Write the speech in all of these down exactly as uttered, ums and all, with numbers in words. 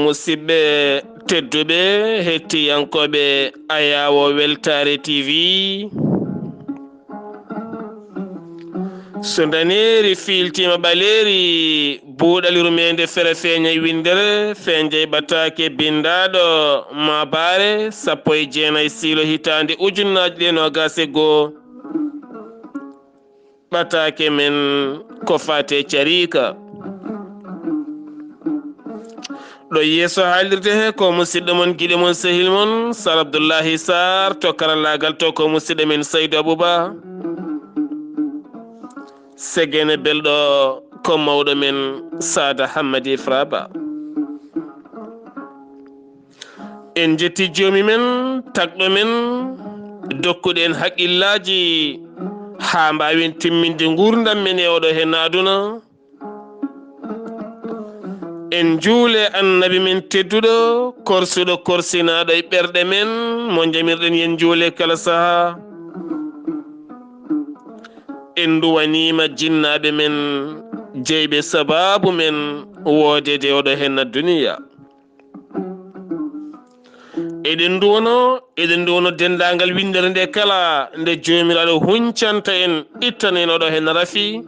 Musidɓe tedduɓe, hettiyankooɓe Ayaawo Weltaare T V, so ndaneeri fiiltiima ɓaleeri, buuɗal yurmeende fere feeñay winndere, feeñay ɓataake binndaaɗo maabaare sappo e jeenay siilo hitaande ujunnaaji ɗiɗi e noogaas e goo. Ɓataake men ko faate cariika. Ɗo yeeso haalirde he ko musidɗo mon, giɗo mon, sehil mon, Sar Abdullahi Sar, to karallaagal to ko musidɗo men Saydu Abuba. Segene belɗo ko mawɗo men Saada Hammadi Fraba. En njetti Joomi men, tagɗo men, dokkuɗo en haqqillaaji haa mbaawen timminde nguurndam men e oɗo heen aduna. En njuule Annabi men tedduɗo, korsuɗo, korsinaaɗo e ɓerɗe men, mo njamirɗen yen njuule kala sahaa. En nduwaniima jinnaaɓe men, jeyɓe sabaabu men woodeede oɗo heen duniya. Eɗen nduwano, eɗen nduwano denndaangal winndere nde kala nde Joomiraaɗo huncanta en, ittana en oɗo heen rafi,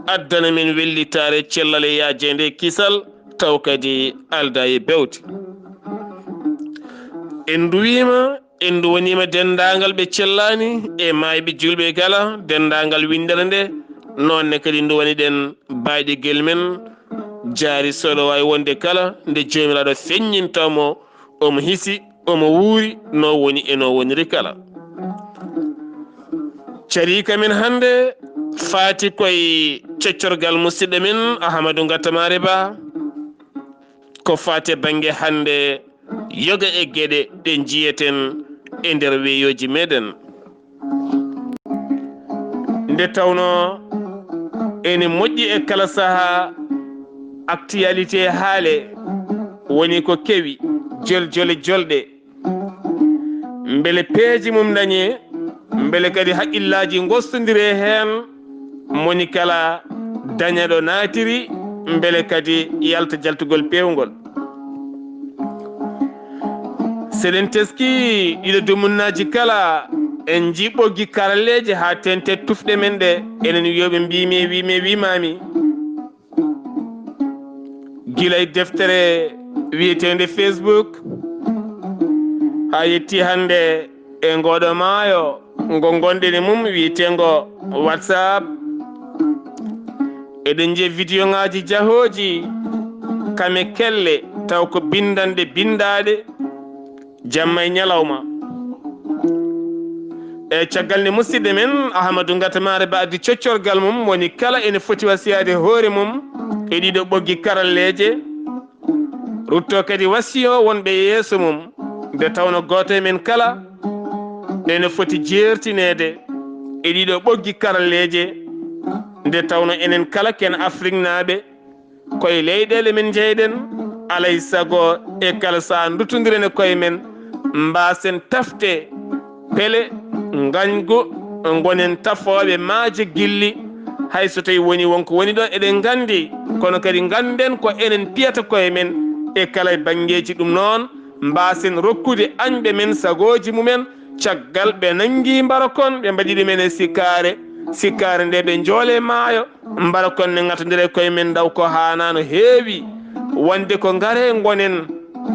addana men wellitaare, cellal e yaajeende e kisal, taw kadi aldaa e bewte. En nduwiima, en nduwaniima denndaangal ɓe cellaani e maayɓe juulɓe kala, denndaangal winndere nde, noon ne kadi nduwaniɗen baayɗe gel men, jaari solo waawi wonde kala nde Joomiraaɗo feññinta mo, omo hisi, omo wuuri, no woni e no woniri kala. Cariika men hannde faati koye coccorgal musidɗo men Ahamadu Ngattamaare Ba, ko faati e bannge hannde yoga e geɗe ɗe njiyeten e nder weeyooji meɗen. Nde tawno ene moƴƴi e kala saha actualité haale woni ko kewi, joljole jolɗe, mbele peeje mum ndañe, mbele kadi haqqillaaji ngostondire heen, moni kala daña ɗo naatiri, mbele kadi yalta jaltugol peewngol. Seɗen teski ɗiɗo dumunnaaji kala, en njii ɓoggi karalleeje haa teŋti tufɗe men ɗe, enen wiyooɓe mbiimi e wiimi e wiimaami. Gila e deftere wiyeteende Facebook, haa yetti hannde e ngooɗo maayo ngo ngonɗen e mum wiyeteengo WhatsApp. Eɗen njiya vidéo ŋaaji jahooji, kame kelle, taw ko binndanɗe binndaaɗe jamma e ñalawma. E caggal nde musidɗo men Ahamadu Ngattamaare Ba addi coccorgal mum, woni kala ene foti wasiyaade hoore mum e ɗiɗo ɓoggi karalleeje, rutto kadi wasiyo wonɓe yeeso mum, nde tawno gooto e men kala ene foti jeertineede e ɗiɗo ɓoggi karalleeje, nde tawno enen kala ken Afriknaaɓe, koye leyɗeele men njeyɗen, alay sago e kala saha nduttondiren e koye men, mbaasen tafde pele, ngañgu, ngonen tafooɓe maaje gilli, hay so tawi woni wonko woni ɗon eɗen nganndi, kono kadi ngannden ko enen piyata koye men e kala e banngeeji. Ɗum noon, mbaasen rokkude añɓe men sagooji mumen, caggal ɓe nanngi mbarokon, ɓe mbaɗi ɗum en e sikkaare, sikkaare nde ɓe njoole maayo, mbarokon ne ngatondira e koye men, ndaw ko haanaa no heewi. Wonde ko ngare ngonen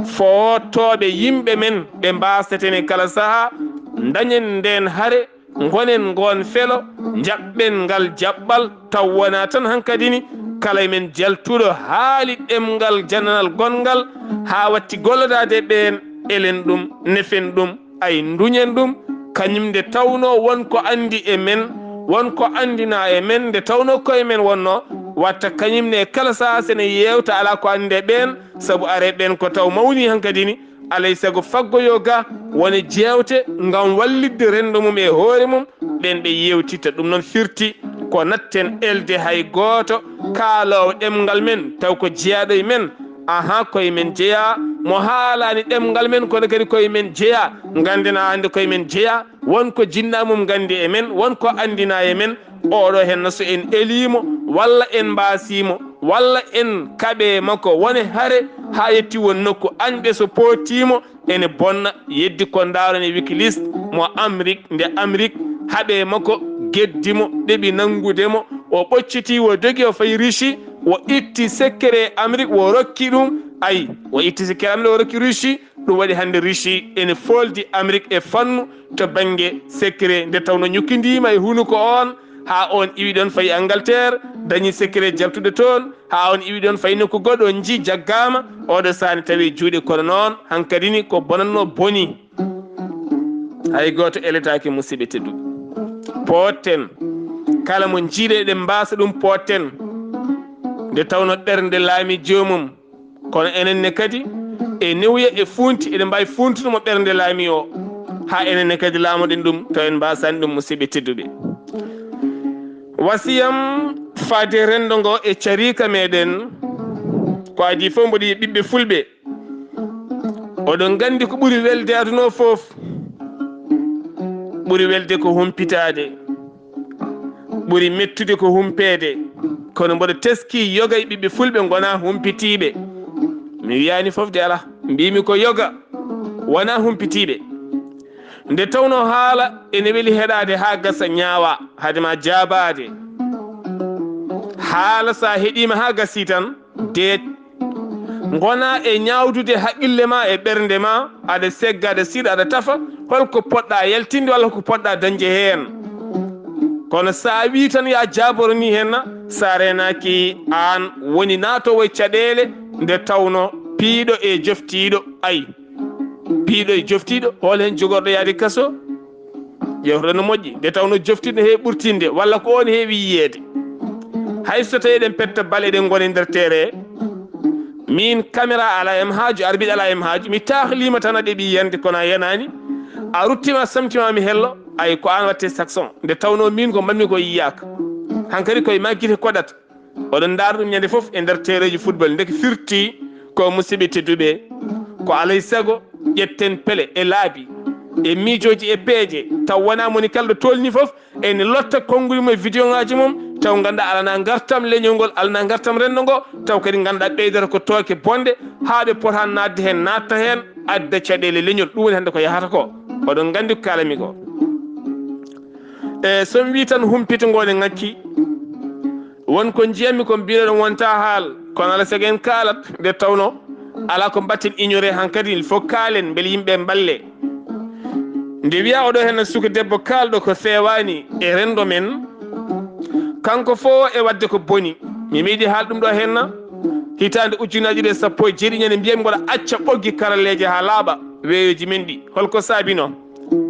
foottooɓe yimɓe men, ɓe mbaaseten e kala saha, ndañen ndeen hare, ngonen ngoon felo, njaɓɓen ngal jaɓɓal, taw wonaa tan hankadi ni, kala e men jaltuɗo haali ɗemngal jananal gonngal, haa watti gollodaade e ɓeen, elen ɗum, nefen ɗum, ay nduñen ɗum, kañum nde tawnoo won ko anndi e men, won ko anndinaa e men, nde tawnoo koye men wonnoo, watta kañum ne e kala saha sene yeewta alaa ko anndi e ɓeen, sabu are ɓeen ko taw mawnii hankadi ni, alay sago faggoyoo ga woni jeewte ngam wallitde renndo mum e hoore mum, ɓeen ɓe yeewtitta. Ɗum noon firti ko natten elde hay gooto kaaloowo ɗemngal men, taw ko jeyaaɗo e men, ahaa, koye men jeyaa, mo haalaani ɗemngal men, kono kadi koye men jeyaa, ngannden haa hannde koye men jeyaa, won ko jinnaa mum nganndi e men, won ko anndinaa e men, oɗo henna so en eliimo, walla en mbaasiimo, walla en kaɓe makko, wone hare, haa yetti won nokku. Añɓe so pootiimo, ene bonna. Yeddi ko ndaaron e Wikileaks mo Amrik, nde Amrik haɓe makko, geddi mo, ɗeɓi nanngude mo, o ɓocciti, o dogi, o fayi Russie, o itti secret Amrik, o rokki ɗum. Ay, o itti secret Amrik, o rokki Russie. Ɗum waɗi hannde Russie ene fooldi Amrik e fannu to bannge secret, nde tawno ñukkindiima e hunuko on, haa on iwi ɗon fayi Angleterre, dañi secret jaltuɗo toon, haa on iwi ɗon fayi nokku goɗɗo, on njii jaggaama, oɗo saani tawi juuɗe. Kono noon, hankadi ni ko bonatno boni. Hay gooto eletaaki, musidɓe tedduɓe. Pooten, kala mo njiiɗe eɗen mbaasa ɗum, pooten. Nde tawno ɓernde laami joomum, kono enen ne kadi e newuya e fuunti, eɗen mbaawi fuuntude mo ɓernde laami o, haa enen ne kadi laamoɗen ɗum, to en mbaasaani ɗum, musidɓe tedduɓe. Wasiyam faade renndo ngo e cariika meɗen, ko adii fof mboɗo yiya ɓiɓɓe fulɓe. Oɗon nganndi ko ɓuri welde aduna o fof? Ɓuri welde ko humpitaade. Ɓuri mettude ko humpeede. Kono mboɗo teskii yoga e ɓiɓɓe fulɓe ngonaa humpitiiɓe. Mi wiyaani fof de alaa. Mbiimi ko yoga, wonaa humpitiiɓe. Nde tawno haala ene weli heɗaade haa gasa, ñaawa, hade ma jaabaade. Haala so a heɗiima haa gasii tan, deet. Ngonaa e ñaawdude haqqille ma e ɓernde ma, aɗa segga, aɗa siɗa, aɗa tafa, holko poɗɗa yaltinde walla ko poɗɗa dañde heen. Kono so a wii tan ya jaaboro ni heen, so a reenaaki, aan woni naatoowo e caɗeele, nde tawno piiɗo e joftiiɗo, ay, piiɗo e joftiiɗo, hol heen jogorɗo yaade kaso? Ƴeewtoɗen no moƴƴi, nde tawno joftiiɗo he ɓurtinde, walla ko on heewi yiyeede. Hay so tawi eɗen petta bal, eɗen ngoni nder terrain, min caméra alaa em haaju, arbitre alaa em haaju, mi taahliima tan a ɗeɓi yiyande, kono a yanaani, a ruttima, samtima mi hello, ay ko aan watte sanction. Nde tawno min ko mbaɗmi ko yiyaaka. Hankadi koye ma gite koɗata. Oɗon ndaara ɗum ñande fof e nder teereeji football. Ndeke firti ko, musidɓe tedduɓe, ko alay sago ƴetten pele e laabi e miijooji e peeje, taw wonaa moni kala ɗo tolni fof ene lotta konnguɗi mum e vidéo ŋaaji mum, taw ngannduɗaa alanaa ngartam leñol ngol, alanaa ngartam renndo ngo, taw kadi ngannduɗaa ɓeydata ko tooke bonɗe, haa ɓe potaa naatde heen, naatta heen, adda caɗeele leñol. Ɗum woni hannde ko yahata ko. Oɗon nganndi ko kaalami ko. E so mi wii tan humpito ngo ne ŋakki, won ko njiyatmi ko mbiɗon wonta haal, kono alaa sago en kaalat, nde tawno alaa ko mbaɗten ignoré. Hankadi il faut kaalen mbele yimɓe mballe. Nde wiya oɗo heen suka debbo kaalɗo ko feewaani e renndo men, kanko fof e waɗde ko boni. Mi meeɗi haal ɗum ɗo heen, hitaande ujunaaji ɗiɗi e sappo e jeeɗiɗi, ñande mbiyatmi mboɗo acca ɓoggi karalleeje haa laaɓa weeyoji men ɗi. Holko saabino?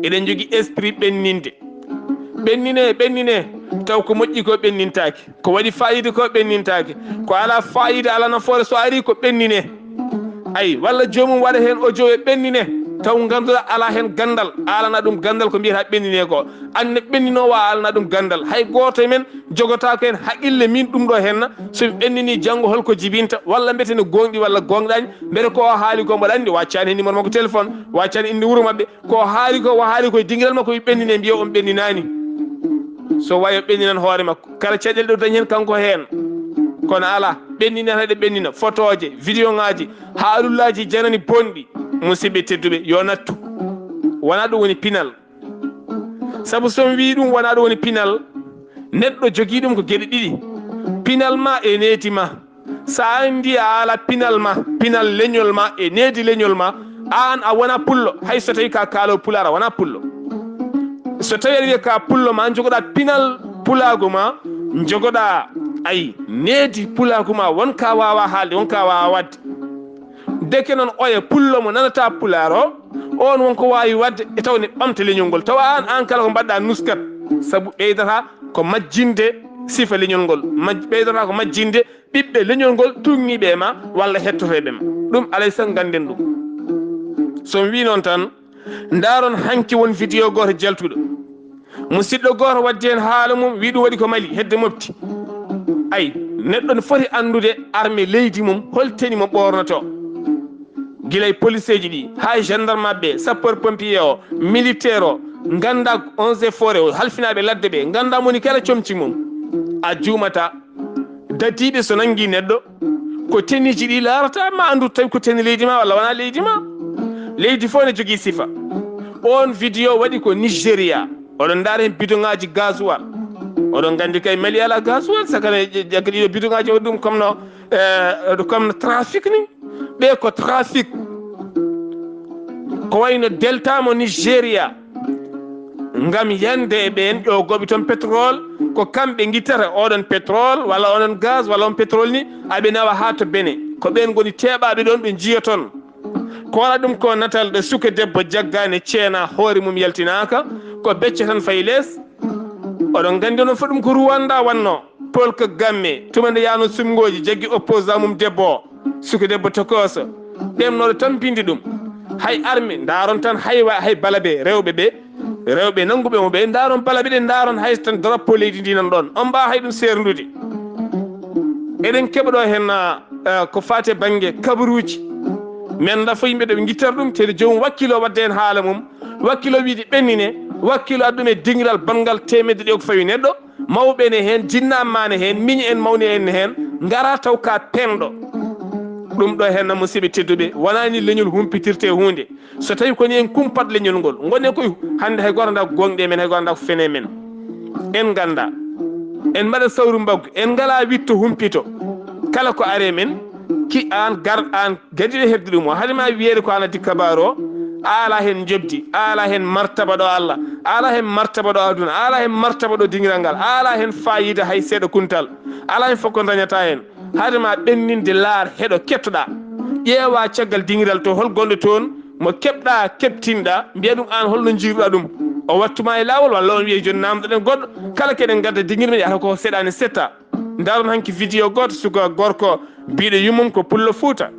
Eɗen njogii esprit ɓenninde. Ɓennine, ɓennine, taw ko moƴƴi ko ɓennintaake. Ko waɗi faayiida ko ɓennintaake. Ko alaa faayiida, alaa nafoore, so ari ko ɓennine. Ay, walla joomum waɗa heen audio e ɓennine, taw ngannduɗaa alaa heen ganndal, a alana ɗum ganndal ko mbiyata ɓennine ko. Aan ne ɓenninoowo a alana ɗum ganndal. Hay gooto e men jogotaako heen haqqille min ɗum ɗo heen, so mi ɓennini janngo holko jibinta, walla mbete ne gooŋɗi walla gooŋɗaani, mbete ko o haali ko mboɗo anndi, o accaani heen numéro makko téléphone, o accaani innde wuro maɓɓe, ko o haali ko, o haali ko e dingiral makko, ɓennine, mbiya on ɓenninaani. So wayi o ɓenninan hoore makko. Kala caɗeele ɗo dañi heen kanko heen. Kono alaa, ɓennine tan eɗe ɓennina, fotooje, vidéo ŋaaji, haalullaaji janani bonɗi. Musidɓe tedduɓe, yo nattu. Wonaa ɗum woni pinal. Sabu so mi wii ɗum wonaa ɗum woni pinal, neɗɗo jogii ɗum ko geɗe ɗiɗi. Pinal ma e needi ma. So a anndi a ala pinal ma, pinal leñol ma e needi leñol ma, aan a wona pullo, hay so tawi ka kaalo pulaar a wona pullo. So tawi aɗa wiya ka pullo ma, jogoɗa pinal pulaagu ma, jogoɗa ay needi pulaagu ma, won ka waawa haalde, won ka waawa waɗde. Ndeke noon oya pullo mo nanata pulaar o, on won ko waawi waɗde e tawde ɓamta leñol ngol. Tawa aan, aan kala ko mbaɗɗa nuskat, sabu ɓeydata ko majjinde sifa leñol ngol, maj-, ɓeydata ko majjinde ɓiɓɓe leñol ngol tuugniiɓe e ma walla hettoreeɓe ma. Ɗum alay sago ngannden ɗum. So mi wii noon tan, ndaaron hanki won vidéo gooto jaltuɗo. Musidɗo gooto waddi heen haala mum, wii ɗum waɗi ko Mali, hedde Mopti. Ay, neɗɗo ne foti anndude armée leydi mum, hol tenue mo ɓoornotoo. Gila e policeeji ɗi, haa e gendarme maɓɓe, sapeur pompier o, militaire o, ngannda eaux et forêts o, halfinaaɓe ladde ɓe, ngannda moni kala comci mum. A juumata, dadiiɓe so nanngi neɗɗo, Ko tenue ji ɗi laarata, ma anndu tawi ko tenue leydi ma walla wona leydi ma. Leydi fof ne jogii sifa. On video waɗi ko Nigeria. Oɗon ndaara heen bidon ngaji gasoil. Oɗon nganndi kay Mali alaa gasoil, sakana jagga ɗiɗo bidon ngaji waɗi ɗum comme no, eh, comme no trafic ni. Ɓe ko trafic. Ko wayno Delta mo Nigeria. Ngam yande e ɓeen ƴoogooɓe toon pétrole, ko kamɓe ngittata oɗon pétrole walla oɗon gaz walla on pétrole ni, aɓe nawa haa to Benin. Ko ɓeen ngoni teeɓaaɓe ɗoon, ɓe njiya toon. Ko waɗa ɗum ko natal ɗo suka debbo jaggaani, ceena, hoore mum yaltinaaka, ko becce tan fayi lees. Oɗon nganndi onon fof ɗum ko Rwanda wannoo. Paul Kagame, tuma nde yaano sumngooji, jaggi opposant mum debbo o, suka debbo tokooso. Ɗemnooɗo tampinde ɗum. Hay arme, ndaaron tan hay wa-, hay balabe rewɓe ɓe, rewɓe nannguɓe mo ɓe, ndaaron balabe ɗe, ndaaron hay tan drapeau leydi ndi nan ɗoon. On mbaa hay ɗum seerndude. Eɗen keɓa ɗo heen, ah, ko faati e bannge kabaruuji. Men la fo yimɓe ɗo ɓe ngittata ɗum, tede joomum wakkilo waɗde heen haala mum. Wakkilo wiide ɓennine, wakkilo addu ɗum e dingiral banngal teemedde ɗiɗo ko fawi neɗɗo. Mawɓe ne heen, jinnaaɓe ma ne heen, miñi en, mawni en ne heen, ngara taw ka peenɗo. Ɗum ɗo heen, musiɓɓe tedduɓe, wonaa ni leñol humpitirte huunde. So tawi ko ni en kumpat leñol ngol, ngonen koye hannde hay gooto anndaa ko gooŋɗi e men, hay gooto anndaa ko fene e men. En nganndaa. En mbaɗa sawru mbaggu, en ngalaa witto humpito. Kala ko are men, ki aan gar, aan gadiiɗo heɓde ɗum o. Hade ma wiyeede ko aan addi kabaaru o, a alaa heen njoɓdi, a alaa heen martaba ɗo Allah, a alaa heen martaba ɗo aduna, a alaa heen martaba ɗo dingiral ngal, a alaa heen faayiida hay seeɗa kuntal, a alaa heen fof ko ndañataa heen. Hade ma ɓenninde, laar, heɗo, kettoɗaa. Ƴeewa caggal dingiral to, hol gonɗo toon mo keɓɗaa, keɓtinɗaa, mbiya ɗum aan hol no njiiruɗaa ɗum. O wattu ma e laawol walla on wiya jooni naamndoɗen goɗɗo. Kala keɗen ngadda dingir men yahata ko seeɗaani setta. Ndaaron hanki video gooto, suka gorko biiɗo yummum ko Pullo Fuuta.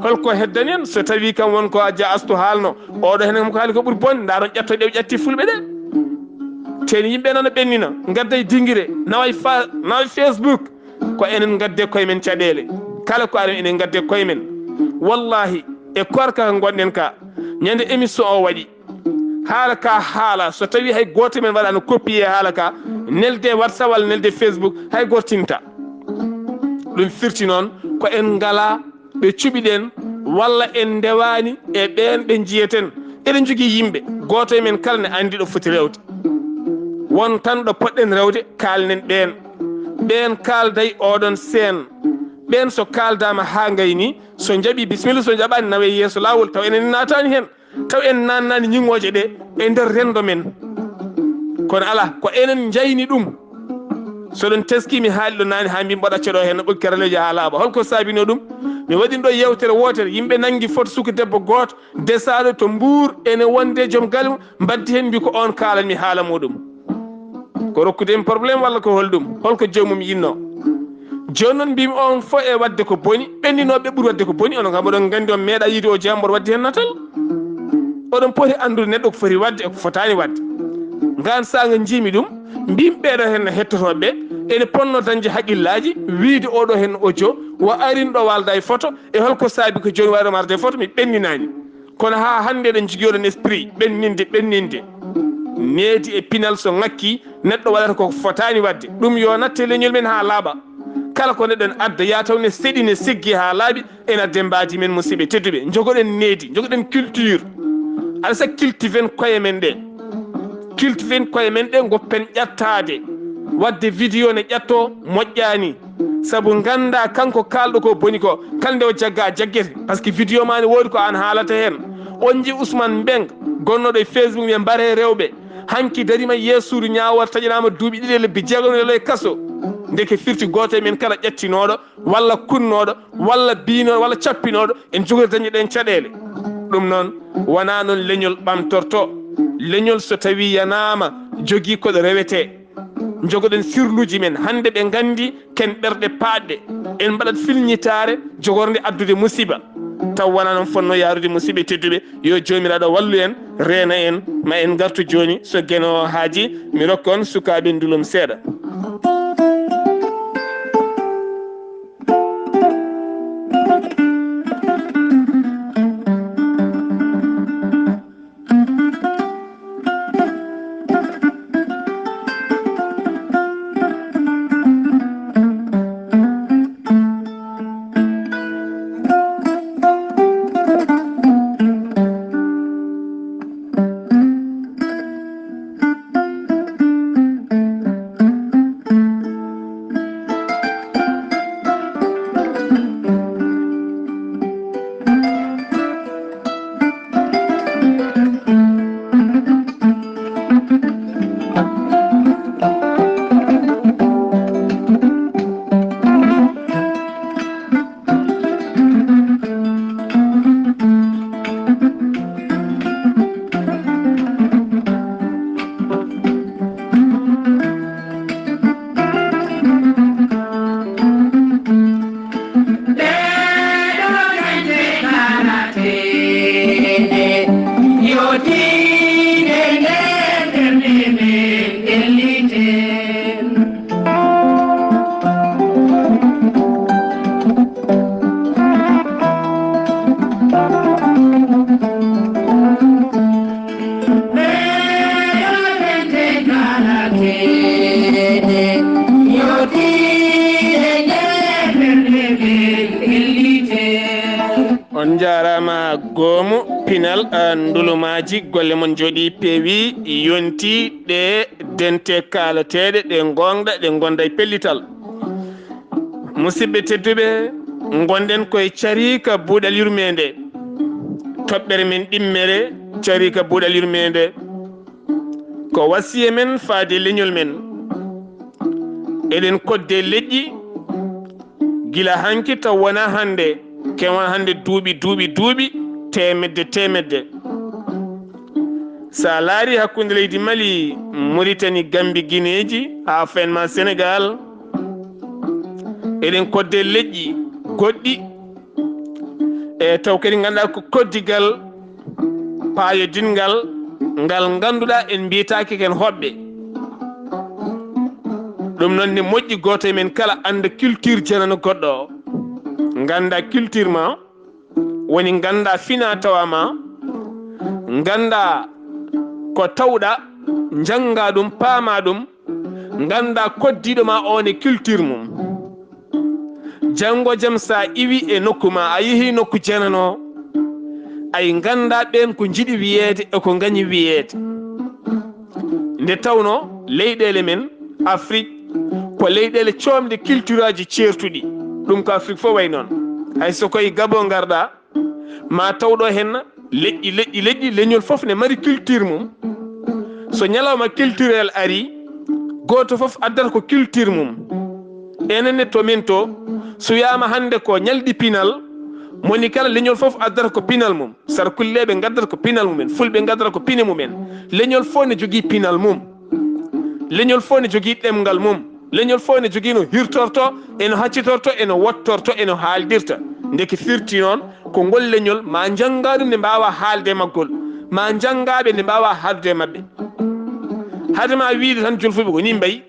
Holko heddani en so tawi kam won ko Ajja Astu haalno? Oɗo heen ko haali ko ɓuri bonde. Ndaaron ƴatto ɗe o ƴatti fulɓe ɗe. Teeni yimɓe nana ɓennina, ngadda e dingire, nawa e fa-, nawa e Facebook. Ko enen ngadde koye men caɗeele. Kala ko ari enen ngadde koye men. Wallahi, e koorka ka ngonɗen ka, ñande émission o waɗi, haala ka haala, so tawi hay gooto men waɗano copier haala ka, nelde WhatsApp walla nelde Facebook, hay gooto tinta. Ɗum firti noon ko en ngala ɓe cuɓiɗen walla en ndewaani e ɓeen ɓe njiyeten. Eɗen njogii yimɓe, gooto e men kala ne anndi ɗo foti rewde. Won tan ɗo poɗɗen rewde, kaalnen ɓeen. Ɓeen kaalday oɗon seen. Ɓeen so kaaldaama haa ngayni, so njaɓi, bisimilla, so njaɓaani, nawe yeeso laawol, taw enen en naataani heen. Taw en naannaani ñiŋooje ɗe e nder renndo men. Kono alaa, ko enen njayni ɗum. So ɗon teski, mi haali ɗo naane haa mbi mboɗa ceɗo heen no ɓokki karaleeji haa laaɓa. Holko saabinoo ɗum? Mi waɗi ɗo yeewtere wootere, yimɓe nanngi foto suka debbo gooto, desaaɗo to Mbuur, ene wonde joom galle mum, mbaddi heen mbi ko oon kaalan mi haala muɗum. Ko rokkude en problème walla ko holɗum? Holko joomum yinnoo? Jooni noon mbimi on fof e waɗde ko boni, ɓenninooɓe ɓuri waɗde ko boni, onon kam oɗon nganndi on meeɗa yiide o jeyaa mboɗo waɗde heen natal. Oɗon poti anndude neɗɗo ko foti waɗde e ko fotaani waɗde. Ngaan saanga njiimi ɗum, mbimi ɓeeɗo heen no hettotooɓe ɓe, ene ponno dañde haqqillaaji, wiide oɗo heen audio, wa arin ɗo waalda e foto, e holko saabi ko jooni waɗi ɗo marde foto, mi ɓenninaani. Kono haa hannde eɗen njogii oɗon esprit ɓenninde, ɓenninde. Needi e pinal so ŋakki, neɗɗo waɗata ko fotaani waɗde. Ɗum yo natte leñol men haa laaɓa. Kala ko neɗɗo ene adda, yaa taw ne seɗi, ne seggi haa laaɓi, ene adde mbaadi men, musiɓɓe tedduɓe. Njogoɗen needi, njogoɗen culture. Alaa sago cultiven koye men ɗe. Cultiven koye men ɗe, ngoppen ƴattaade. Waɗde vidéo ne ƴatto, moƴƴaani. Sabu ngannda kanko kaalɗo ko boni ko, kala nde o jagga, a jaggete. Par ce que vidéo ma ne woodi ko aan haalata heen. On njii Ousmane Mbeng, gonnooɗo e Facebook, wiya mbare rewɓe. Hanki darima yeeso suudu ñaawor, taƴanaama duuɓi ɗiɗi e lebbi jeegom, ne ley kaso. Ndeke firti gooto e men kala ƴattinooɗo, walla kunnooɗo, walla biinooɗo, walla cappinooɗo, en jogori dañde ɗeen caɗeele. Ɗum noon, wonaa noon leñol ɓamtorto. Leñol so tawii yanaama, jogii ko ɗo rewetee. Njogoɗen sirluuji men, hannde ɓe nganndi ken ɓerɗe paaɗɗe. En mbaɗat filñitaare jogornde addude musiba. Taw wonaa noon fotnoo yaarude, musiɓɓe tedduɓe. Yo Joomiraaɗo wallu en, reena en, ma en ngartu jooni, so Geno haajii, mi rokka on sukaaɓe Ndulum seeɗa. On njaaraama goomu pinal, ah, ndulumaaji, golle mon njooɗii, peewi, yontii, ɗe dente kaalateeɗe, ɗe ngoongɗa, ɗe ngonda e pellital. Musidɓe tedduɓe, ngonɗen koye cariika buuɗal yurmeende. Toɓɓere men ɗimmere, cariika buuɗal yurmeende. Ko wasiya men faade leñol men. Eɗen kodde leƴƴi gila hanki taw wonaa hannde, ke won hannde duuɓi, duuɓi, duuɓi, teemedde, teemedde. So a laari hakkunde leydi Mali, Muritani, Gambi, Gineeji, haa fenma Senegaal, eɗen kodde leƴƴi goɗɗi, e taw kadi ngannduɗaa ko koddigal paayodinngal, ngal ngannduɗaa en mbiyetaake ken hoɓɓe. Ɗum noon ne moƴƴi gooto e men kala annda culture janano goɗɗo o. Ngannda culture ma, woni ngannda fina tawa ma, ngannda ko tawɗa, njannga ɗum, paama ɗum, ngannda koddiiɗo ma on e culture mum. Janngo jam so a iwi e nokku ma, a yehi nokku janano, ay ngannda ɓeen ko njiɗi wiyeede e ko ngañi wiyeede. Nde tawno leyɗeele men Afrik ko leyɗeele coomde culture aji ceertuɗi. Ɗum ko Afrik fof way noon. Hay so koye Gabon ngarɗa, ma taw ɗo henna leƴƴi, leƴƴi, leƴƴi, leñol fof ne mari culture mum. So ñalawma culturel ari, gooto fof addata ko culture mum. Enen ne to men to, so wiyaama hannde ko ñalɗi pinal, moni kala leñol fof addata ko pinal mum. Sarkulleeɓe ngaddata ko pinal mumen, Fulɓe ngaddata ko pine mumen. Leñol fof ne jogii pinal mum. Leñol fof ne jogii ɗemngal mum. Leñol fof ne jogii no hirtorto, e no haccitorto, e no wottorto, e no haaldirta. Ndeke firti noon ko ngol leñol ma njannga ɗum nde mbaawa haalde e maggol, ma njanngaaɓe nde mbaawa haaldude e maɓɓe. Hade ma wiide tan julfuɓe ko ni mbayi,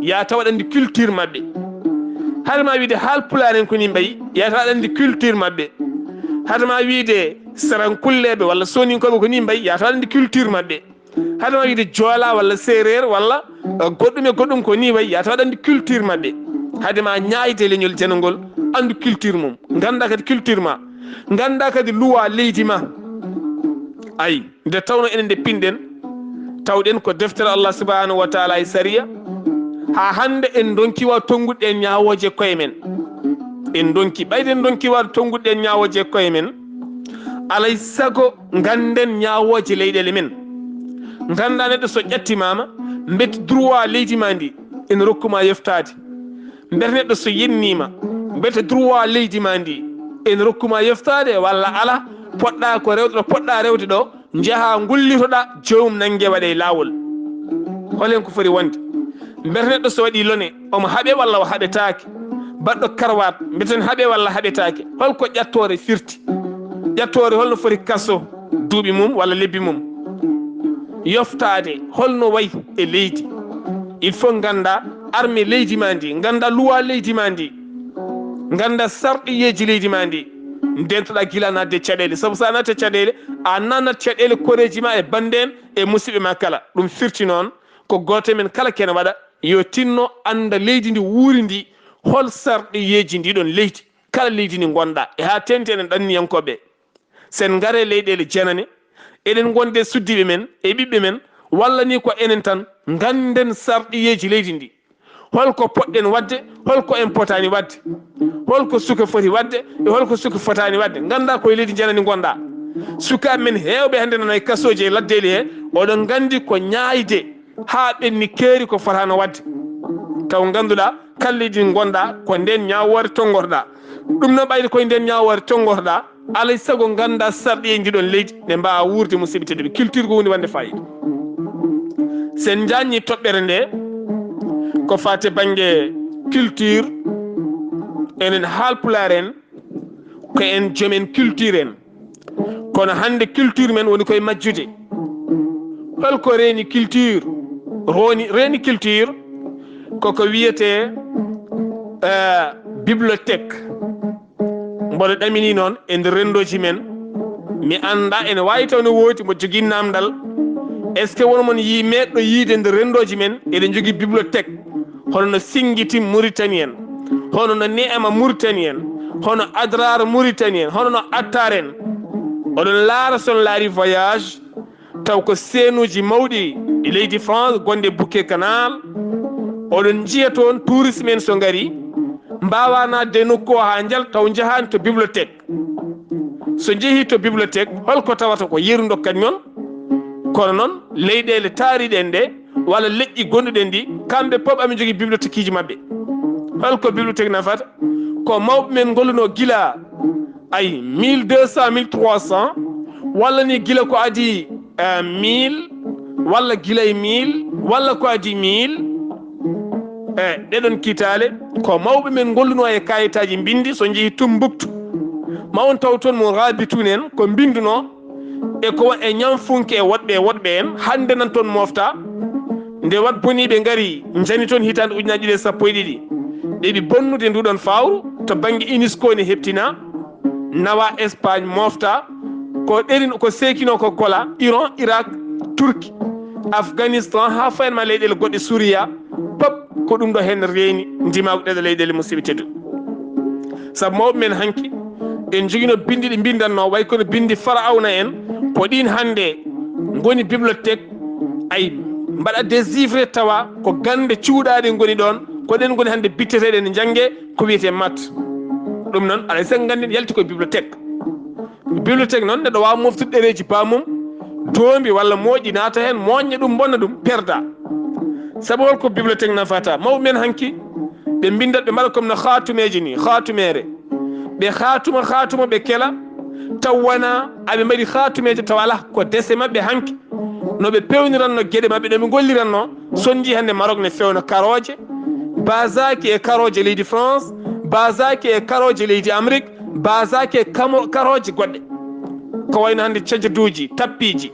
ya taw aɗa anndi culture maɓɓe. Hade ma wiide haalpulaar en ko ni mbayi, ya taw aɗa anndi culture maɓɓe. Hade ma wiide sarankulleeɓe walla soninkooɓe ko ni mbayi, ya taw aɗa anndi culture maɓɓe. Hade ma wiide joola walla séeréer walla, eh, goɗɗum e goɗɗum ko ni wayi, ya taw aɗa anndi culture maɓɓe. Hade ma ñaayde leñol janangol, anndu culture mum. Ngannda kadi culture ma. Ngannda kadi luwa leydi ma. Ay, nde tawno enen nde pinɗen, tawɗen ko deftere Allah subhanahu wa taala e sariya. Haa hannde en ndonki wa tonngude en ñaawooje koye men. En ndonki, ɓayde en ndonki wa tonngude en ñaawooje koye men. Alay sago ngannden ñaawooje leyɗeele men. Ngannda neɗɗo so ƴattimaama, mbete droit leydi ma ndi, ene rokkuma yeftaade. Mbete neɗɗo so yenniima, mbete droit leydi ma ndi, ene rokkuma yeftaade walla ala, poɗɗa ko rewde ɗo poɗɗa rewde ɗo, njaha ngullitoɗa, joomum nannge waɗe e laawol. Holen ko foti wonde? Mbete neɗɗo so waɗi lone, omo haɓe walla o haɓetaake? Baɗɗo karwaat, mbeten haɓe walla haɓetaake? Holko ƴattoore firti? Ƴattoore holno foti kaso duuɓi mum walla lebbi mum? Yoftaade holno wayi e leydi? Il faut ngannda arme leydi ma ndi, ngannda luwa leydi ma ndi, ngannda sarɗiyeeji leydi ma ndi. Ndentoɗa gila naatde caɗeele, sabu so a naatde caɗeele, a nanat caɗeele koreeji ma e bannde en e musidɓe ma kala. Ɗum firti noon ko gooto e men kala kene waɗa yo tinno annda leydi ndi wuuri ndi, hol sarɗiyeeji ndi ɗon leydi, kala leydi ndi ngonɗa, e haa teeŋti enen ɗanniyankooɓe. Sen ngare leyɗeele janane, eɗen ngondi e suddiiɓe men, e ɓiɓɓe men, walla ni ko enen tan, ngannden sarɗiyeeji leydi ndi. Holko poɗɗen waɗde, holko en potaani waɗde, holko suka foti waɗde, e holko suka fotaani waɗde, ngannda ko e leydi janani ngonɗa. Sukaaɓe men heewɓe hannde nana e kasooji e laddeeli he, oɗon nganndi ko ñaayde haa ɓenni keeri ko fotaano waɗde. Taw ngannduɗaa, kala leydi ndi ngonɗa, ko nden ñaawoore tonngorɗa. Ɗum no ɓayde koye nden ñaawoore tonngorɗa, alay sago ngannda sarɗiyeeji ndi ɗon leydi, ne mbaawa wuurde, musidɓe tedduɓe. Culture ko huunde wonde faayiida. Sen njaanni toɓɓere nde, ko faate bannge culture, enen haalpulaar en, ko en joomen culture en. Kono hannde culture men woni koye majjude. Holko reeni culture? Roni, reeni culture koko wiyetee, eh, bibliothèque. Mboɗo ɗamini noon e nder renndooji men, mi annda ene waawi taw ne woodi mo jogii naamndal. Est ce que won mon yii meeɗɗo yiide nder renndooji men eɗen njogii bibliothèque, hono no Singiti Mauritanie en, hono no Neema Mauritanie en, hono Adrar Mauritanie en, hono no Attar en. Oɗon laara, so on laari voyage, taw ko seenuuji mawɗi ɗi leydi France, gonɗe Bouquet Canal. Oɗon njiya toon touriste men so ngari, mbaawa naatde e nokku o haa njal, taw njahaani to bibliothèque. So njehii to bibliothèque, holko tawata? Ko yeru ndokkat mi on. Kono noon, leyɗeele taariɗe en ɗe, walla leƴƴi gonɗuɗen ɗi, kamɓe pop aɓe njogii bibliothèque uji maɓɓe. Holko bibliothèque nafata? Ko mawɓe men ngolluno gila ay mille deux cents, mille trois cents, walla ni gila ko adii, eh, mille, walla gila e mille, walla ko adii mille. E ɗeɗon kitaale, ko mawɓe men ngolluno e kayitaaji mbinndi. So njehii Tumbuktu, ma on taw toon mo Raabituun en ko mbinnduno, e ko wa-, e ñamfunke e woɗɓe e woɗɓe en, hannde nan toon mofta. Nde wat boniiɓe ngari, njani toon hitaande ujunaaji ɗiɗi e sappo e ɗiɗi, ɗe ɓe bonnude nduɗon fawru to bannge UNESCO ne heɓtina, nawa Espagne mofta, ko ɗerin, ko seekino ko gola, Iran, Irak, Turki, Afghanistan, haa fayan ma leyɗeele goɗɗe, Suriya, pop ko ɗum ɗo heen reeni ndimaagu ɗeɗe leyɗeele, musidɓe tedduɓe. Sabu mawɓe men hanki, en njogino binndi ɗi mbinndanno, way kono binndi Farawna en, ko ɗin hannde ngoni bibliothèque, ay mbaɗa désœuvré tawa ko gannde cuuɗaaɗe ngoni ɗoon, ko ɗen ngoni hannde bitteteeɗe ne njannge, ko wiyetee maths. Ɗum noon, alay sago ngannden yalti koye bibliothèque. Bibliothèque noon, neɗɗo waawa moftude ɗereeji baamum, doombi walla moƴƴi naata heen, moƴƴa ɗum, bonna ɗum, perda. Sabu holko bibliothèque nafata? Mawɓe men hanki, ɓe mbinndat, ɓe mbaɗa comme no haatumeeje ni, haatumeere. Ɓe haatuma, haatuma, ɓe kela, taw wona aɓe mbaɗi haatumeeje, taw alaa ko dese maɓɓe hanki. No ɓe pewniranno geɗe maɓɓe, no ɓe ngolliranno. So on njii hannde Maroc ne fewna karooje, basaaki e karooje leydi France, basaaki e karooje leydi Amérique, basaaki e kamo-, karooje goɗɗe. Ko wayno hannde cajaduuji, tappiiji,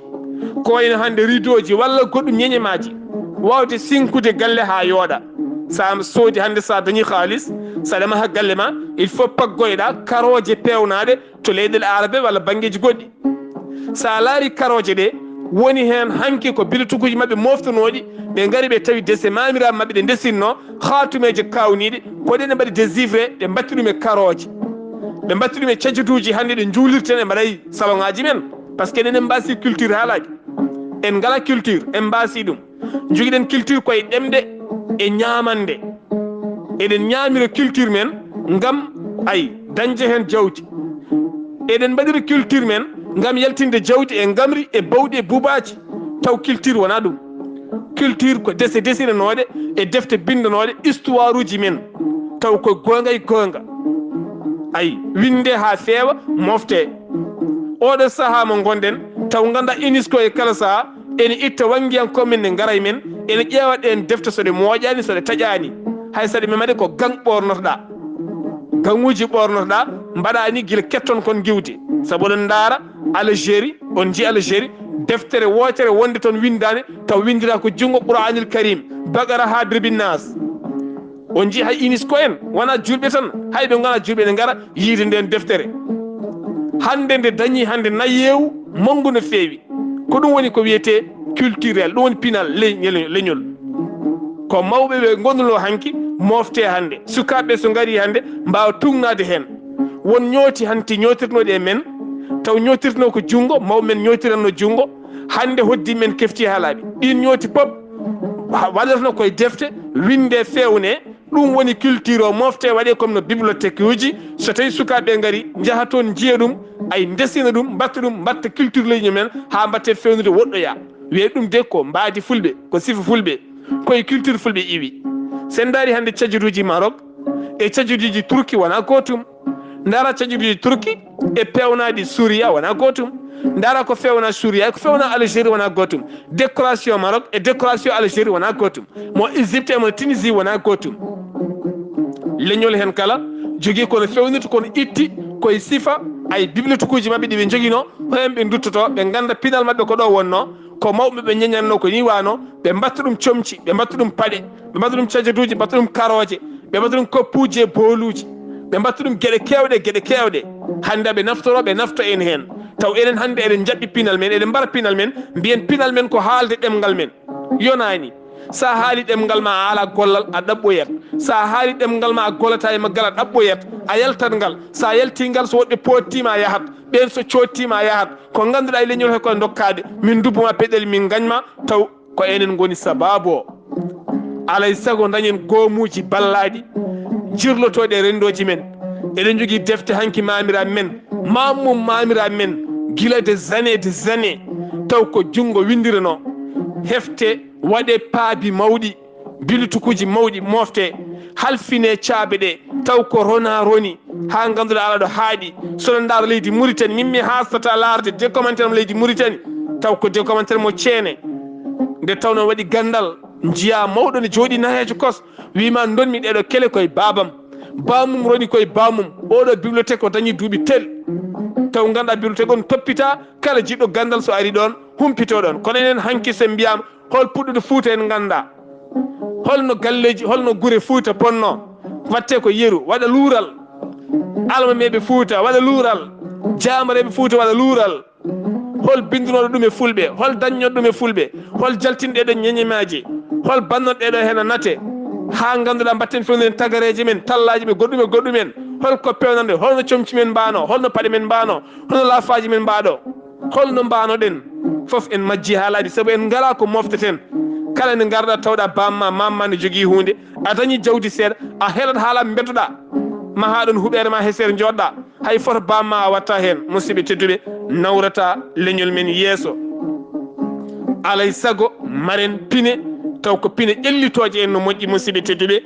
ko wayno hannde rideauji walla goɗɗum ñeñemaaji, waawde sinkude galle haa yooɗa. So a soodi hannde, so a dañii haalis, so aɗa maha galle ma, il faut paggoyɗa karooje peewnaaɗe to leyɗeele Arabe walla banngeeji goɗɗi. So a laari karooje ɗe, woni heen hanki ko bibliothèque uji maɓɓe moftanooɗi, ɓe ngari ɓe tawi dese maamiraaɓe maɓɓe ɗe ndesinno, haatumeeje kaawniiɗe, ko ɗe ɗe mbaɗi désœuvré, ɓe mbatti ɗum e karooje. Ɓe mbatti ɗum e cajaduuji hannde ɗe njuulirten, e mbaɗay saloŋaaji men. Par ce que enen en mbaasi culture haalaaji. En ngala culture, en mbaasi ɗum. Njogiɗen culture koye ɗemɗe e ñaamande. Eɗen ñaamira culture men ngam, ay, dañde heen jawdi. Eɗen mbaɗira culture men ngam yaltinde jawdi e ngamri e bawɗi e buubaaji. Taw culture wonaa ɗum. Culture ko dese desinanooɗe e defte binndanooɗe, histoire uji men. Taw ko goonga e goonga. Ay, winnde haa feewa, mofte. Oɗo sahaa mo ngonɗen, taw ngannda UNESCO e kala sahaa, ene itta wanngiyankooɓe men, ne ngara e men, ene ƴeewa ɗeen defte so ɗe moƴƴaani, so ɗe taƴaani. Hay so ɗe memaɗe ko gaŋ ɓoornotoɗaa. Gaŋuuji ɓoornotoɗaa, mbaɗaani gila ketton kon ngiwde. Sabu oɗon ndaara Algérie, on njii Algérie, deftere wootere wonde toon winndaande, taw winndiraa ko junngo Qur'aanul Kariim, Baqara haa Birbi Naas. On njii hay UNESCO en, wonaa juulɓe tan, hay ɓe ngonaa juulɓe ne ngara yiide ndeen deftere. Hannde nde dañii hannde nayeewu manngu no feewi. Ko ɗum woni ko wiyetee culturel, ɗum woni pinal le-, le-, leñol. Ko mawɓe ɓe ngonduno hanki mofte hannde. Sukaaɓe so ngarii hannde mbaawa tuugnaade heen. Won ñooti hanti ñootirnooɗi e men, taw ñootirnoo ko junngo, mawɓe men ñootiranno junngo. Hannde hoddi men kefti haalaaɓe. Ɗiin ñooti pop ha-, waɗatno koye defte, winnde, feewne. Ɗum woni culture o mofte waɗe comme no bibliothèque uji. So tawi sukaaɓe ngari, njaha toon njiya ɗum, ay ndesina ɗum, mbatta ɗum, mbatta culture leydi men, haa mbatte fewnude woɗɗoya. Wiye ɗum de ko mbaadi fulɓe, ko sifa fulɓe, koye culture fulɓe iwi. Sen ndaari hannde cajaduuji Maroc e cajaduuji Turki wonaa gootum. Ndaara cajaduuji Turki e peewnaaɗi Suuriya wonaa gootum. Ndaara ko feewna Suuriya e ko feewna Algérie wonaa gootum. Décoration Maroc e décoration Algérie wonaa gootum. Mo Égypte e mo Tunisie wonaa gootum. Leñol heen kala jogii kono feewnirta, kono itti koye sifa ay bibliothèque uji maɓɓe ɗi ɓe njoginoo, heen ɓe nduttoto, ɓe ngannda pinal maɓɓe ko ɗo wonnoo, ko mawɓe ɓe ñeñannoo ko nii waanoo, ɓe mbatta ɗum comci, ɓe mbatta ɗum paɗe, ɓe mbatta ɗum cajaduuji, ɓe mbatta ɗum karooje, ɓe mbatta ɗum koppuuji e booluuji, ɓe mbatta ɗum geɗe keewɗe, geɗe keewɗe. Hannde aɓe naftoro, ɓe nafto en heen. Taw enen hannde eɗen njaɓɓi pinal men, eɗen mbara pinal men, mbiyen pinal men ko haalde ɗemngal men. Yonaani. So a haali ɗemngal ma, a ala gollal, a ɗaɓɓoyat. So a haali ɗemngal ma, a gollata e maggal, a ɗaɓɓoyat. A yaltat ngal. So a yalti ngal, so woɗɓe poottiima, a yahat. Ɓeen so coottiima, a yahat. Ko ngannduɗaa e leñol he koye ndokkaade. Min ndubbu ma peɗel, min ngañ ma, taw ko enen ngoni sabaabu o. Alay sago dañen goomuuji ballaaɗi, jirlotooɗi e renndooji men. Eɗen njogii defte hanki maamiraaɓe men, maamum maamiraaɓe men, gila des années, des années, taw ko junngo winndiranoo. Hefte, waɗe paabi mawɗi, bilutukuuji mawɗi moofte, halfine caabe ɗe, taw ko rona roni, haa ngannduɗaa alaa ɗo haaɗi. So ɗon ndaaro leydi Muritani, min mi haastata laarde de commentaire mo leydi Muritani, taw ko de commentaire mo ceene. Nde tawnoo waɗi ganndal, njiyaa mawɗo ne jooɗii naheejo kos, wiima ndonmi ɗeɗo kele koye baabam. Baamum roni koye baamum. Oɗo bibliothèque o dañi duuɓi tel. Taw ngannduɗaa bibliothèque on toppitaa, kala jiɗɗo ganndal so ari ɗoon, humpitoo ɗoon. Kono enen hanki so en mbiyaama hol puɗɗude Fuuta en nganndaa. Holno galleeji, holno gure Fuuta ponnoo? Waɗtee ko yeru, waɗa luural. Almameeɓe Fuuta, waɗa luural. Jaamareeɓe Fuuta, waɗa luural. Hol binndunooɗo ɗum e fulɓe? Hol dañnooɗo ɗum e fulɓe? Hol jaltinɗo ɗee ɗoo ñeñemaaji? Hol bannoɗo ɗee ɗoo heen nate? Haa ngannduɗaa mbaɗten fewnde en tagareeje men, tallaaji men, goɗɗum e goɗɗum en. Hol ko peewnande? Holno comci men mbaanoo? Holno paɗe men mbaanoo? Holno laafaaji men mbaɗoo? Holno mbaanoɗen? Fof en majji haa laaɓi, sabu en ngalaa ko mofteten. Kala nde ngarɗaa tawɗaa baam ma, maam ma ne jogii huunde, a dañi jawdi seeɗa, a helat haa laaɓi mbettoɗaa. Ma haa ɗoon huɓeere ma heseere njooɗɗaa. Hay foto baam ma a watta heen, musidɓe tedduɓe, nawrata leñol men yeeso. Alay sago maren pine, taw ko pine ƴellitooje en no moƴƴi, musidɓe tedduɓe.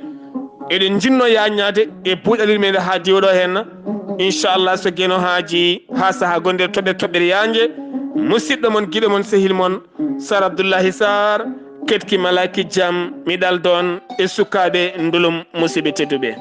Eɗen njinnoo yaaññaade e buuɗalel men haa diwa ɗo heen. Inchallah, so Geno haaji haa sahaa gonɗe toɓɓe toɓɓere yaanje. Musidɗo mon, giɗo mon, sehil mon, Sar Abdoullahi Sar, ketki malaki jam, mi ɗaldoon e sukaaɓe ndulum, musidɓe tedduɓe.